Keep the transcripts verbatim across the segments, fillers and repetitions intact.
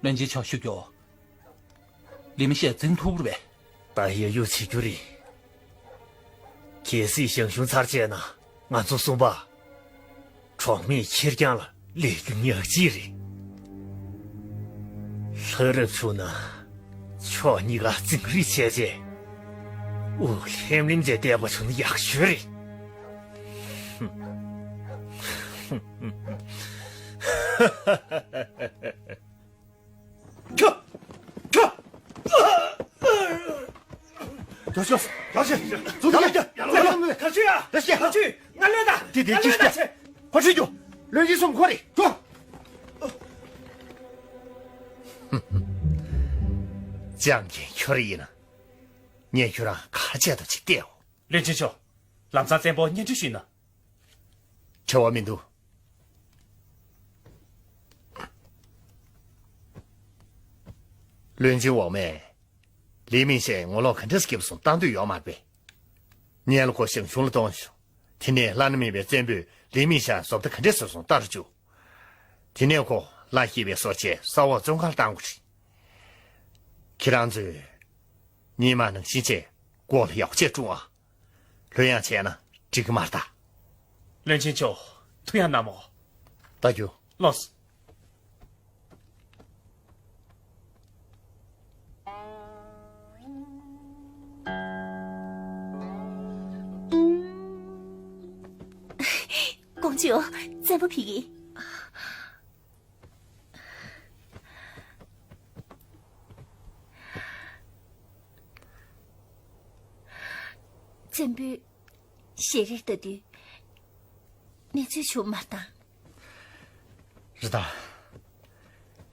བློན་ཆེན་མཆོག་ཞུ་རྒྱུ། ལི་མི་ཤེས་འཛིང་ཐུབ་ཀྱི་རེད་པས། ད་ཡ་ཡུ་བྱེད་རྒྱུ་རེད། གལ་སྲིད་ཞང་ཞུང་ཚར་བཅད་ན་ང་ཚོ་གསུམ་པ། གྲོགས་མེད་ཁེར་རྐྱང་ལ་ལས་རྒྱུ་ཉག་གཅིག་རེད། ལྷ་རབ་བྱུང་ན་ཕྱོགས་གཉིས་ཀ་འཛིང་རེས་བྱས་རྗེས། དབུགས་ལྷེམ་ལྷེམ་བྱས་བསྡད་པ་བྱུང་ན་ཡག་ཤོས་རེད། ཁྱོད། ཁྱོད། ཡག་ཤོས། ཡག་ཤོས། ཚུར་ཡར་ལ་རྒྱག་ཡར་ལ་རྒྱག་ག་ཚོད་ཡ། ཡར་ལ་རྒྱག་ག་ཚོད། ང་ལོས་ད། དེ་དེ་ང་ལོས་ད་ཅི་ཆེ། ཕར་ཁྲིད་རྒྱུ། བློན་ཆེན་གསུམ་ཁོ་རེ་འགྲོ། ལྕམ་རྒན་ཁྱོད་རེ་ཡིན་ན། ངས་ཁྱོད་རང་ག་བྱས་དང་ཅིག་བལྟས་འོ། བློན་ཆེན་མཆོག་ལམ་སང་བཙན་པོ་གཉེན་སྒྲིག་ཞུས་ན། བྲེལ་བ་མི་འདུག་བློན་ཆེན་འོག་མས། ལི་མིང་ཤའི་ངོ་ལོག་ག་འདྲས་སྐྱེས་སོང་ལྟ་འདོད་ཡོད་མ་རེད་པས། ངས་ལ་ཁོ་ཞང་ཞུང་ལ་གཏོང་ཞུ། དེ་ནས་བླ་ན་མེད་པའི་བཙན་པོས་ལི་མིང་ཤ་བཟོ་ལྟ་ག་འདྲས་བཟོས་སོང་ལྟ་རུ་བཅུག་དེ་ནས་ཁོ་ལ་སྐྱེས་པའི་སོ་ཆས་ས་འོག་བཙོན་ཁང་བཏང་དགོས་རེད། ཁྱེད་རང་ཚོས་ཉི་མ་ནང་བཞིན་བྱས་སྒོ་ལ་ཡག་བྱས་སྲུང་ཨ། ལྷོད་ཡངས་བྱས་ན་འགྲིག་གི་མ་རེད་ད། བློན་ཆེན་མཆོག་ཐུགས་ཡངས་གནང་མོ། ལྟ་རྒྱུ། ལགས་སོ། ཀོང་ཇོ། བཙན་པོ་ཕེབས་ཀྱི། བཙན་པོས་ཞལ་རས་ལྟ་དུས་གནས་ཚུལ་བྱུང་མ་བཏང་། རེད་ད།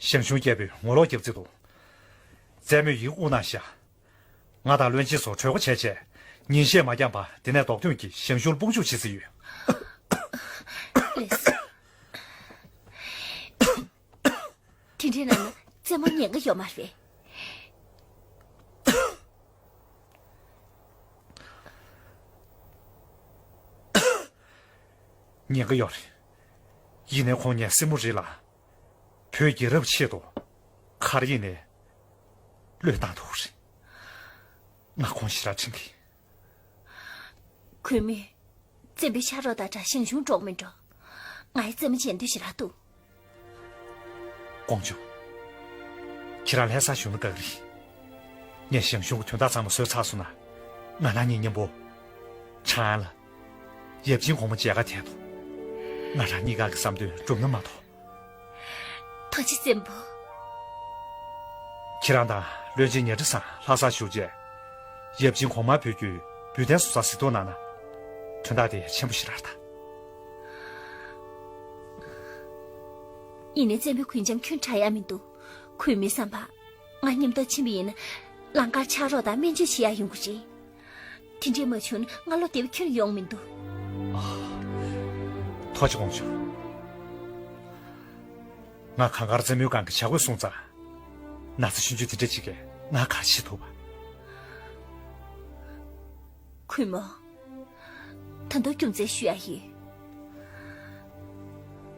ཞང་ཞུང་རྒྱལ་པོས་ངོ་ལོག་རྒྱབ་རྩིས་འདུག་བཙན་མོས་ཡིག་དབུགས་གནང་ཤག་ང་དང་བློན་ཆེན་ཚོ་གྲོས་འགོ་བྱས་བྱས་ཉིན་ཤས་མ་འགྱངས་པར་འདི་ནས་ལྡོག་ཐོན་གྱིས་ཞང་ཞུང་ལ་དཔུང་འཇུག་བྱེད་རྩིས་ཡོད། ལགས་སོ། དེ་འདྲའི་ནང་ན་བཙན་མོ་ཉན་གི་ཡོད་མ་རེད། ཉན་གི་ཡོད་རེད། ཡིན་ནའི་ཁོང་ངའི་སྲིང་མོ་རེད་ལ། བོད་རྒྱལ་རབས་ཆེད་དུ་ག་རེ་ཡིན་ནའི་བློས་བཏང་ཐུབ་རེད། ང་ཁོང་ཞེ་དྲག་དྲན་གི། གུས་མོས་བཙན་པོའི་ཕྱག་རོགས་དང་འདྲ་ཞང་ཞུང་འགྲོགས་མི་འགྲོ། ང་ཡི་བཙན་མོ་བྱེད་འདོད་ཞེ་དྲག་འདུག་ཀོང་ཇོ། ཁྱེད་རང་ལྷ་སར་བཞུགས་ན་དགའ་གི་རེད། ངས་ཞང་ཞུང་གི་དོན་དག་ཚང་མ་བཟོས་ཚར་སོང་ན། ང་རང་གཉིས་མཉམ་པོ། ཁྲང་ཨན་ལ། ཡབ་ཆེན་གོང་མ་མཇལ་ཁ་ཐད་དོ། ང་རང་གཉིས་ཀ་གི་བསམ་དོན་འགྲུབ་ན་མ་གཏོགས། ཐུགས་རྗེ་ཆེན་པོ། ཁྱེད་རང་དང་བློན་ཆེན་ཉ་ཁྲི་སང་ལྷ་སར་བཞུགས་རྗེས། ཡབ་ཆེན་གོང་མ་བོད་བརྒྱུད་བོད་དོན་བཟོ་སར་གཟིགས་རྟོག་གནང་ན། དོན་དག་དེ་ཆེན་པོ་ཞེ་དྲག་རེད་ད། ཡིན་ནའི་བཙན་པོའི་གུས་འཇམ་ཁྱོན་དྲག་ཡ་མི་འདུག་གུས་མོའི་བསམ་པར། ང་མཉམ་དུ་ཕྱིན་པ་ཡིན་ན། ལང་ཀར་ཕྱག་རོགས་དང་སྨན་བཅོས་བྱེད་ཡ་ཡོང་གི་རེད། དེ་འདྲས་མ་བྱུང་ན་ང་བློ་བདེ་བོ་ཁྱོན་ཡོང་མི་འདུག་ཐུགས་རྗེ་ཆེ་ཀོང་ཇོ། ང་གང་དགར་བཙན་མོའི་སྒང་གི་བྱ་རྒོད་སོང་ཙང་། ན་ཚ་ཆུང་ཆུང་དེ་འདྲ་ཅིག་གིས་ང་ག་རེ་བྱེད་ཐུབ་པ། གུས་མོ། ད་དུང་རྒྱུ་མཚན་ཞུ་ཡ་ཡོད།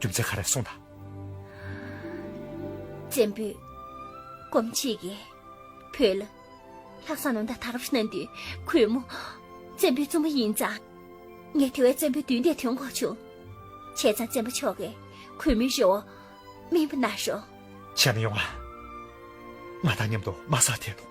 རྒྱུ་མཚན་ག་རེ་གསུངས་དང་། བཙན་པོས་སྐུ་མཁྱེན་གྱིས་བོད་ལ་ལྷག་བསམ་རྣམ་དག་དར་སྤེལ་གནང་དུས། གུས་མོ་བཙན་པོའི་བཙུན་མོ་ཡིན་ཙང་། ངས་དེ་བས་བཙན་པོའི་མདུན་དེར་ཐོན་དགོས་བྱུང་། བྱས་ཙང་བཙན་པོ་མཆོག་གིས་གུས་མོའི་རེ་བ་སྨིན་པ་གནང་རོགས། བྱས་ན་ཡོང་ང་། ང་དང་མཉམ་དུ་དམག་སར་ཐད་དོ།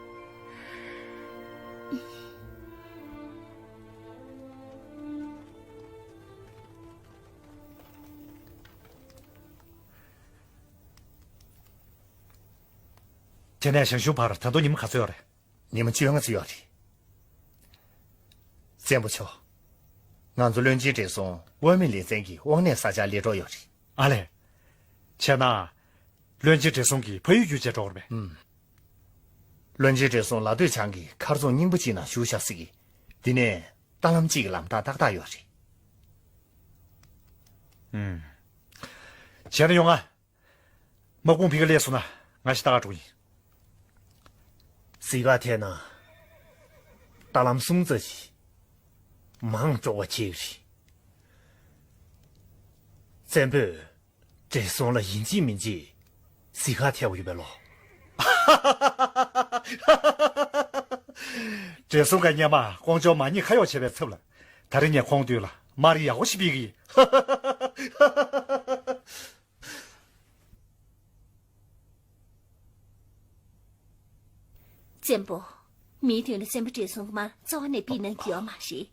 དེ་ནས་ཞང་ཞུང་བར་ད་དུང་ཉི་མ་ག་ཚོད་ཡོད་རེད། ཉི་མ་བཅོ་ལྔ་ཙམ་ཡོད་རེད། བཙན་པོ་མཆོག་ང་ཚོ་བློན་ཆེན་བགྲེས་སོང་དབང་མེད་ལེ་ཚན་གྱི་དབང་གནས་གསར་རྒྱག་ལས་གྲོགས་ཡོད་རེད། ཨ་ལས། བྱས་ན། བློན་ཆེན་བགྲེས་སོང་གིས་ཕ་ཡུལ་བརྒྱུད་བྱས་འགྲོ་གི་རེད་པས། ཨུམ། བློན་ཆེན་བགྲེས་སོང་ལ་སྟོད་བྱང་གི་མཁར་རྫོང་སྙིང་པོ་གཅིག་ནང་བཞུགས་བཞག་སྲིད་ཀྱི། འདི་ནས་རྟ་ལམ་གཅིག་གི་ལམ་ཐག་ཏག་ཏག་ཡོད་རེད། ཨུམ། བྱས་ན་ཡོང་ང་། དམག་དཔུང་ཕ་གིར་སླེབས་སོང་ན་ང་ཞིག་ལྟ་ག་འགྲོ་གི་ཡིན། གཟིག་ག་ཐད་ན། རྟ་ལམ་གསུམ་ཙམ་ཞིག་མང་དཀྲོག་པ་བྱེད་ཀྱི་རེད། བཙན་པོས་བགྲེས་སོང་ལ་ཡིན་གཅིག་མིན་གཅིག་གཟིག་ག་ཐད་དགོས་ཡོད་པས་ལོ། བགྲེས་སོང་ག་སྔོན་མ་ཀོང་ཇོ་མ་ཉེས་ཁ་གཡོགས་བྱས་པའི་ཚབ་ལ། ད་རེས་ངས་ཁོང་མདུན་ལ་དམར་ཡག་པོ་ཞིག་ཕུལ་གི་ཡིན། བཙན་པོ། མིའི་དོན་ལ་བཙན་པོ་བགྲེས་སོང་གི་དམར་རྩ་བ་ནས་ཕུལ་གནང་རྒྱུ་ཡོད་མ་རེད།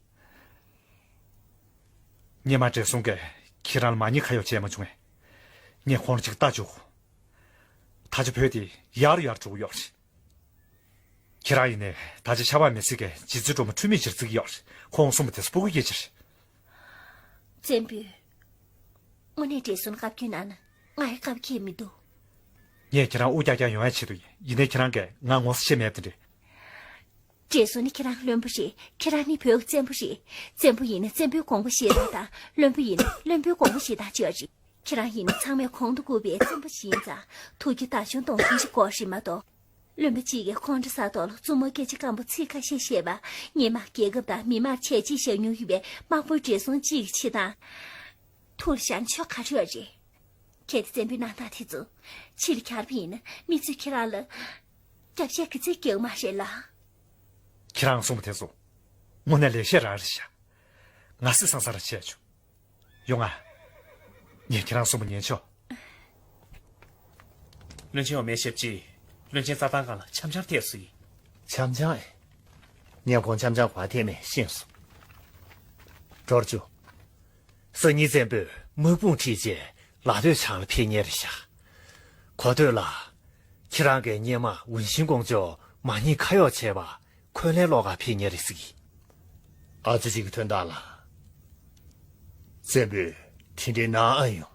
སྔོན་མ་བགྲེས་སོང་གིས་ཁྱེད་རང་ལ་མ་ཉེས་ཁ་གཡོགས་བྱས་མ་བྱུང་ངས། ངས་ཁོང་ལ་ཅིག་ལྟ་བཅུག་གོ། ད་ཆ་བོད་དེ་ཡར་རུ་ཡར་འགྲོ་གི་ཡོད་རེད། ཁྱེད་རང་ཡིན་ནའི་ད་ཆ་ཆབ་འབངས་མི་སེར་གྱིས་རྗེ་བཙུན་སྒྲོལ་མ་ཁྲོས་མེད་ཅིག་བརྩི་གི་ཡོད་རེད། ཁོང་གསུངས་པ་དེ་ཚོ་སྤུ་གུ་སྐད་ཆ་རེད། བཙན་པོས། དངོས་གནས་བགྲེས་སོང་ལ་བཀའ་བཀྱོན་གནང་ན་ང་ཡི་བཀའ་བཀྱོན་མི་འདུག་ངས་ཁྱེད་རང་དབུགས་རྒྱག་རྒྱག་ཡོང་ཡ་ཆེད་དུ་ཡིན། ཡིན་ནའི་ཁྱེད་རང་གིས་ང་ངོ་ཚ་བྱེད་མེད་པ་དེ་འདྲ། བགྲེས་སོང་ནི་ཁྱེད་རང་བློན་པོ་རེད། ཁྱེད་རང་ནི་བོད་ཀྱི་བཙན་པོ་རེད། བཙན་པོ་ཡིན་ན་བཙན་པོའི་དགོངས་པ་བཞེས་སྟངས་དང་། བློན་པོ་ཡིན་ན་བློན་པོའི་དགོངས་པ་བཞེས་སྟངས་གཅིག་པ་རེད། ཁྱེད་རང་ཡིན་ན་ཚང་མས་གོང་དུ་བཀུར་བའི་བཙན་པོ་ཞིག་ཡིན་ཙང་། ཐུགས་ཀྱི་དར་ཤོང་གཏོང་མཁན་ཞིག་དགོས་རེད་མ་གཏོགས། བློན་པོ་གཅིག་གིས་ཁོང་ཁྲོ་ཟ་ཐོག་ལ་བཙུན་མོ་སྐད་ཆ་སྐམ་པོ་ཚིག་ཁ་ཤས་བཤད་པ། སྔོན་མ་རྒྱལ་ཁབ་དང་མི་དམངས་བྱས་རྗེས་བཞག་མྱོང་ཡོད་པའི་དམག་དཔོན་བགྲེས་སོང་གཅིག་གི་བྱེད་སྟངས། ཐུགས་ལ་བཞག་ན་ཆོ་ག་རེ་ཡོད་རེད། གལ་ཏེ་བཙན་པོའི་གནང་སྟངས་དེ་ཚོ་ཕྱི་ལ་གྱར་བ་ཡིན་ན། མི་ཚོས་ཁྱེད་རང་ལ་སྐྱབས་ཞལ་ག་ཚོད་རྒྱག་གི་མ་རེད་ལ། ཁྱེད་རང་གསུངས་པ་དེ་ཚོ་དངོས་གནས་ལེགས་བཤད་རང་རེད་ཤག་ང་སེམས་བཟང་ས་ར་བྱས་བྱུང་། ཡོང་ང་། ངས་ཁྱེད་རང་གསུངས་པ་ཉན་ཆོག་བློན་ཆེན་འོ་མའི་ཞབས་ཕྱི། བློན་ཆེན་རྩྭ་ཐང་སྒང་ལ་འཆམ་འཆམ་ཐེབས་སོང་ཡིན། འཆམ་འཆམ་ཨེ། ངས་ཁོང་འཆམ་འཆམ་ག་པར་ཐེབས་མེད་ཤེས་སོང་། འབྱོར་བཅུག་སང་ཉིན་བཙན་པོས་དམག་དཔུང་ཁྲིད་བྱས་ལ་སྟོད་བྱང་ལ་ཕེབས་མཁན་རེད་ཤག་གོ་ཐོས་ལ། ཁྱེད་རང་གིས་སྔོན་མ་ཝུན་ཤིང་ཀོང་ཇོ་མ་ཉེས་ཁ་གཡོགས་བྱས་པ། འཁོན་ལན་སློག་ག་ཕེབས་མཁན་རེད་ཟེར་གི། ཨ་ཙི་ཅིག་གི་ཐོན་སྟངས་ལ། བཙན་པོས་དེ་འདྲའི་གནང་ཨ་ཡོང་།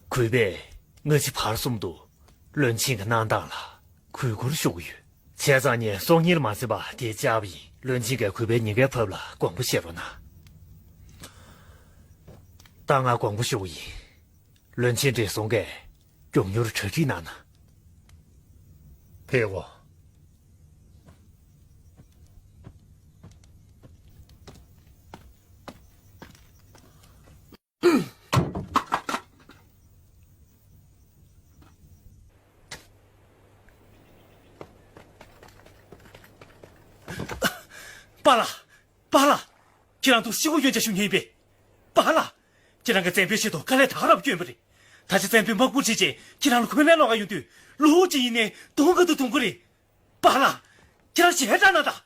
གུས་པས་སྔ་ཕྱི་བར་གསུམ་དུ་བློན་ཆེན་གྱི་གནང་སྟངས་ལ་གུས་བཀུར་ཞུ་གི་ཡོད། བྱས་ཙང་ངས་སྲོག་ཉེས་ལ་མ་ཟིན་པ་དེ་བཅར་བ་ཡིན། བློན་ཆེན་གྱིས་གུས་པའི་ཉེན་ཁའི་བབ་ལ་དགོངས་པ་བཞེས་རོགས་གནང་། ད་ང་དགོངས་པ་ཞུ་གི་ཡིན། བློན་ཆེན་བགྲེས་སོང་གིས་མགྱོགས་མྱུར་གྲ་སྒྲིག་གནང་ན། ཕེབས་གོ། པཱ་ལགས། པཱ་ལགས། ཁྱེད་རང་ཐུགས་ཤི་གོ་ཡོན་ཆ་ཞུ་མཁན་ཡིན་པས། པཱ་ལགས། ཁྱེད་རང་གིས་བཙན་པོའི་ཆེད་དུ་དཀའ་ལས་དག་རབ་བསྐྱོན་པ་རེད། ད་ཆ་བཙན་པོས་དམག་དཔུང་ཁྲིད་བྱས་ཁྱེད་རང་ལ་འཁོན་ལན་སློག་ག་ཡོང་དུས། ལུག་ཅིག་ཡིན་ནའི་གདོང་ཁ་ཏུ་གདོང་ཁ་རེད། པཱ་ལགས། ཁྱེད་རང་ཞལ་དྲག་གནང་དང་།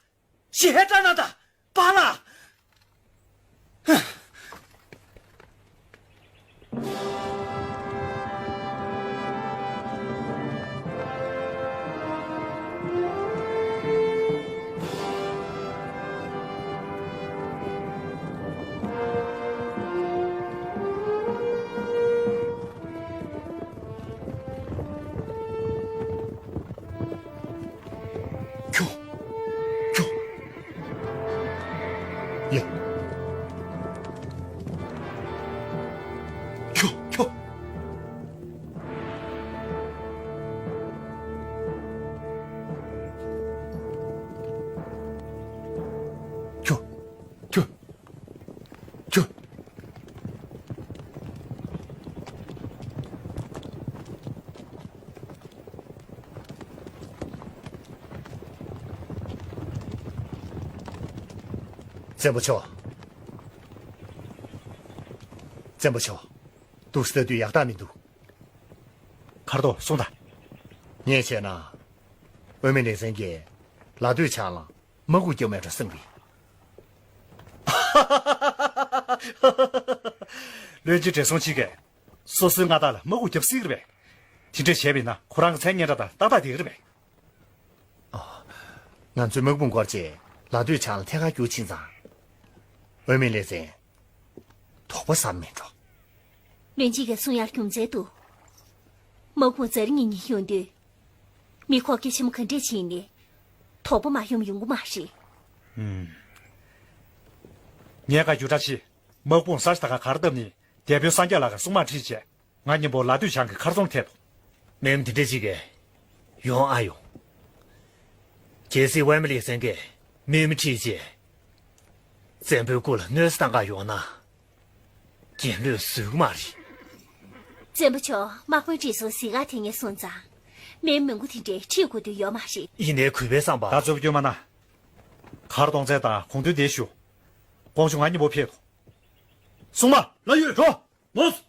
ཞལ་དྲག་གནང་དང་། པཱ་ལགས། ཁྱོ། ཁྱོ། ཡ། ཁྱོ། ཁྱོ། ཁྱོ། ཁྱོ། ཁྱོ། བཙན་པོ་མཆོག་བཙན་པོ་མཆོག་འདུག་སེ་ལྟ་དུས་ཡག་རྟགས་མི་འདུག་ཁར་དོ་སོང་ད། ངས་བྱས་ན། འོས་མི་ལེ་ཚན་གྱིས་ལ་སྟོད་བྱང་ལ་དམག་འཁོར་རྒྱབ་མེད་འགྲོ་བསམ་གི། བློན་ཆེན་བགྲེས་སོང་གཅིག་གིས་སོ་སོའི་མངའ་བདག་ལ་དམག་འཁོར་རྒྱབ་སྲིད་ཀྱི་རེད་པས། དེ་འདྲ་བྱས་པ་ཡིན་ན་ཁོ་རང་གི་མཚན་སྙན་གྲགས་དང་ཏག་ཏག་བསྡད་ཀྱི་རེད་པས། ང་ཚོའི་དམག་དཔུང་བསྐོར་རྗེས་ལ་སྟོད་བྱང་ལ་ཐད་ཀར་རྒྱུག་ཕྱིན་ཙང་། འོས་མི་ལེ་ཚན། དོགས་པ་ཟ་མི་འགྲོ། བློན་ཆེན་གྱིས་གསུང་ཡག་རྒྱུ་མཚན་འདུག་དམག་དཔུང་ཛ་རི་ཉིན་ཉིན་ཡོང་དུས། མི་ཁོག་སྐད་ཆེན་མོ་ག་འདྲས་བྱས་ནས། དོགས་པ་མ་ཡོང་ཡོང་གི་མ་རེད། ངས་ཀ་རྒྱུ་འབྲས་ཆེ། དམག་དཔུང་ས་ཆ་ད་ག་གར་བཏབ་ནས་དེ་བོད་སངས་རྒྱས་ལགས་ཀྱི་སྲུང་དམག་ཁྲིད་བྱས། ང་མཉམ་པོ་ལ་སྟོད་བྱང་གི་མཁར་རྫོང་ཐད་དོ། མེམ་དེ་འདྲ་ཅིག་གིས་ཡོང་ཨ་ཡོང་། གལ་སྲིད་ཝེ་མི་ལི་སེང་གེས་མེམ་ཁྲིད་རྗེས། བཙན་པོའི་སྐུ་ལ་གནོད་འཚེ་བཏང་ག་ཡོང་ན། རྒྱལ་བློན་བཟོད་ཀྱི་མ་རེད། བཙན་པོ་མཆོག་དམག་དཔོན་ཁྲིད་སོང་གཟིགས་ག་དེ་ངས་སོང་ཙང་། མེའི་མི་མགོ་དེ་འདྲའི་ཁྲིད་དགོས་དོན་ཡོད་མ་རེད། ཡིན་ནའི་གུས་པས་བསམ་པ། ད་རྩོད་རྒྱུ་མ་ན། གར་གཏོང་ཚད་དང་གོང་དུ་བསྡད་ཞུ། ཀོང་ཇོ་ང་གཉིས་པོ་ཕེབས་དོ། སྲུང་མ། ལགས་ཡོད། འགྲོ། ལོས།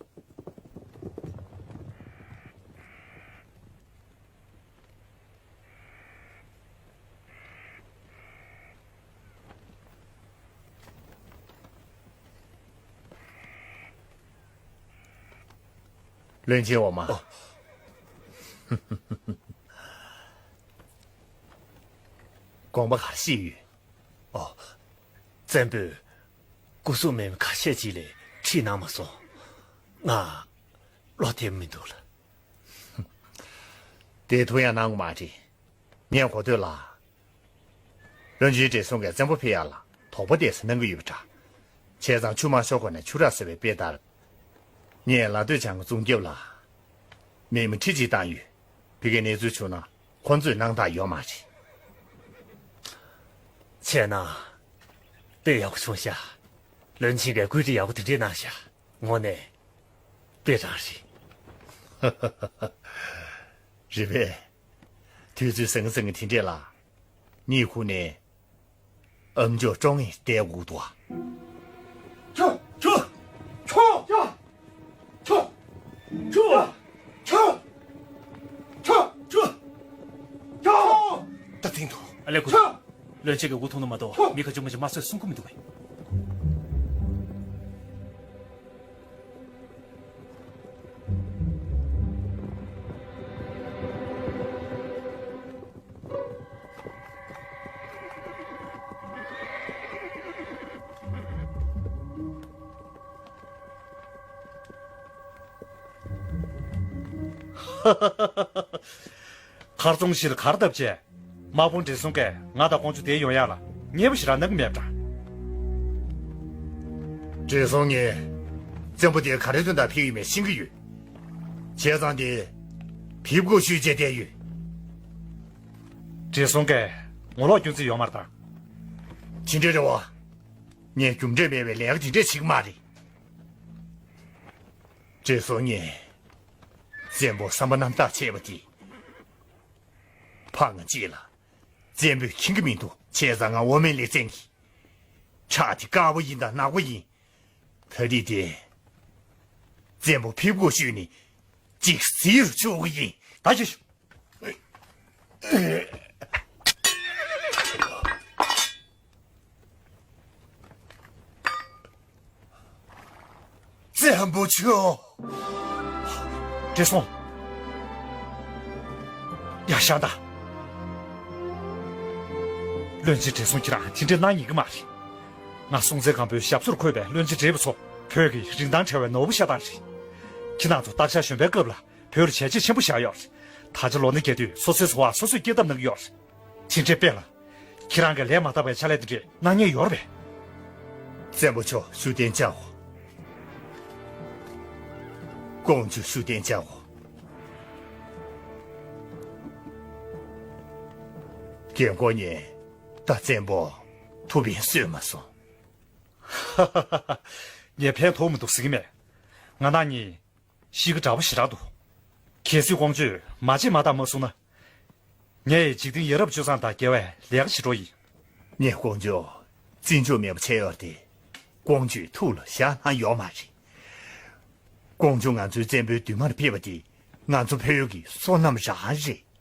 བློན་ཆེན་འོག་མ། ཨོ། དགོངས་པ་ག་རེ་བཞེས་ཡོད། ཨོ། བཙན་པོས་སྐུ་སྲུང་མི་ཁ་ཤས་ཅིག་ལ་ཁྲིད་གནང་མ་སོང་། ང་བློ་བདེ་མི་འདུག་ལ། དེ་ཐུགས་ཡང་གནང་དགོས་མ་རེད། ངས་གོ་ཐོས་ལ། བློན་ཆེན་བགྲེས་སོང་གིས་བཙན་པོ་ཕེབས་ཡག་ལ་དོགས་པ་དེ་ཚོ་གནང་གི་ཡོད་པ་འདྲ། བྱས་ཙང་ཆུ་མ་ཤོར་གོང་ནས་ཆུ་རགས་བཟོ་བའི་དཔེ་ལྟར། ངས་ལ་སྟོད་བྱང་གི་ཙུང་རྒྱབ་ལ་མི་མི་ཁྲི་གཅིག་བཏང་ཡོད། ཕ་གིའི་གནས་ཚུལ་བྱུང་ན་ཁོང་ཚོས་སྣང་དག་ཡོད་མ་རེད། བྱས་ན། དཔེ་ཡག་པོ་བྱུང་ཤག། བློན་ཆེན་གྱིས་བཀོད་སྒྲིག་ཡག་པོ་དེ་འདྲས་གནང་ཤག། དངོས་གནས་དཔེ་དྲང་རེད། རེད་པས། དུས་ཚོད་ཟང་ཟིང་དེ་འདྲས་ལ། གཉིད་ཁུག་ནས་ཨམ་ཅོག་ཀྲོང་ངེར་བསྡད་དགོས་འདུག་ཨ། ཁྱོ། ཁྱོ། ཁྱོ། ཁྱོ། ཁྱོ། ཁྱོ། ཁྱོ། ཁྱོ། ད་ཐེངས་དུ། ཨ་ལས་ཁུ། ཁྱོ། བློན་ཆེན་གྱི་འུ་ཐུང་དུ་མ་གཏོགས་མི་ཁ་ཅུང་མ་ཅིག་དམར་གསོད་སྲུང་གི་མི་འདུག་གས། གར་སོང་ཞིག་ལ་གར་བཏབ་བྱས། དམག་དཔུང་བགྲེས་སོང་གིས་ང་དང་ཀོང་ཇོ་དེད་ཡོང་ཡག་ལ་མཉེས་པོ་ཞེ་དྲག་གནང་གི་མེད་པ་འདྲ། བགྲེས་སོང་ངས་བཙན་པོ་དེ་ག་རེ་དོན་དག་ཕེབས་ཡོད་མེད་ཤེས་ཀྱི་ཡོད། བྱས་ཙང་དེ་ཕེབས་དགོས་ཤོད་ཅེས་བསྡད་ཡོད། བགྲེས་སོང་གིས་ངོ་ལོག་སྐྱོན་རྩིས་ཡོད་མ་རེད་ད། དེ་འདྲ་རེད་བ། ངས་རྒྱུ་འབྲས་མེད་པའི་ལས་ཀ་དེ་འདྲས་བྱེད་ཀྱི་མ་རེད། བགྲེས་སོང་ངས་བཙན་པོ་བསམ་པ་རྣམ་དག་བྱས་པ་དེ། ཕ་ང་གཅིག་ལ་བཙན་པོས་མཁྱེན་གྱི་མི་འདུག། བྱས་ཙང་ང་འོ་མའི་ལེ་ཚན་གྱི་ཁྲག་དེ་དཀར་པོ་ཡིན་དང་ནག་པོ་ཡིན། ད་རེས་དེ་བཙན་པོ་ཕེབས་དགོས་ཤོད་ནས་གཅིག་གཟིགས་རུ་ཆུག་གི་ཡིན། ད་ཅི། བཙན་པོ་མཆོག། བགྲེས་སོང་། ཡར་བཞེངས་དང་། བློན་ཆེན་བགྲེས་སོང་ཁྱེད་རང་དེ་འདྲའི་གནང་ཡིན་གྱི་མ་རེད། ང་སྲོང་བཙན་སྒམ་པོའི་ཞབས་སོར་འཁོད་པའི་བློན་ཆེན་བགྲེས་པོ་ཚོ་བོད་ཀྱི་རིན་ཐང་བྲལ་བའི་ནོར་བུ་ཤ་སྟག་རེད། ཁྱེད་རང་ཚོ་སྟག་ཤར་གཞོན་པའི་སྐབས་ལ་བོད་ལ་བྱས་རྗེས་ཆེན་པོ་བཞག་ཡོད་རེད། ད་ཆ་ལོ་ན་བརྒྱད་དུས་སོ་སོའི་འཚོ་བ་སོ་སོས་སྐྱེལ་ཐབས་གནང་གི་ཡོད་རེད། དེ་འདྲའི་དཔེ་ལ། ཁྱེད་རང་གིས་ལས་མ་དག་པའི་ཕྱག་ལས་དེ་འདྲས་གནང་མཁན་ཡོད་རེད་པས། བཙན་པོ་མཆོག་བཞུགས་གདན་འཇགས་འོ། ཀོང་ཇོ་བཞུགས་གདན་འཇགས་འོ། རྒན་གོག་ངས་ད་བཙན་པོ་ཐུགས་ཕན་གསོས་མ་སོང་། ངས་ཕན་ཐོགས་མི་འདུག་ཟེར་གྱི་མེད། ང་རང་གཉིས་གཤིས་ཀ་འདྲ་པོ་ཞེ་དྲག་འདུག། གལ་སྲིད་ཀོང་ཇོས་མ་བརྗེད་མ་བརྟག་མ་བསྲུངས་ན། ངས་འཇིག་རྟེན་ཡ་རབས་སྤྱོད་བཟང་དང་འགལ་བའི་ལས་ཀ་བྱེད་འགྲོ་ཡིན། ངས་ཀོང་ཇོ་བརྩི་འཇོག་མེད་པ་བྱས་ཡོད་དེ། ཀོང་ཇོས་ཐུགས་ལ་བཞག་གནང་ཡོད་མ་རེད། ཀོང་ཇོ་ང་ཚོའི་བཙན་པོའི་མདུན་མར་ཕེབས་པ་དེ་ང་ཚོ་བོད་ཀྱི་བསོད་ནམས་རང་རེད།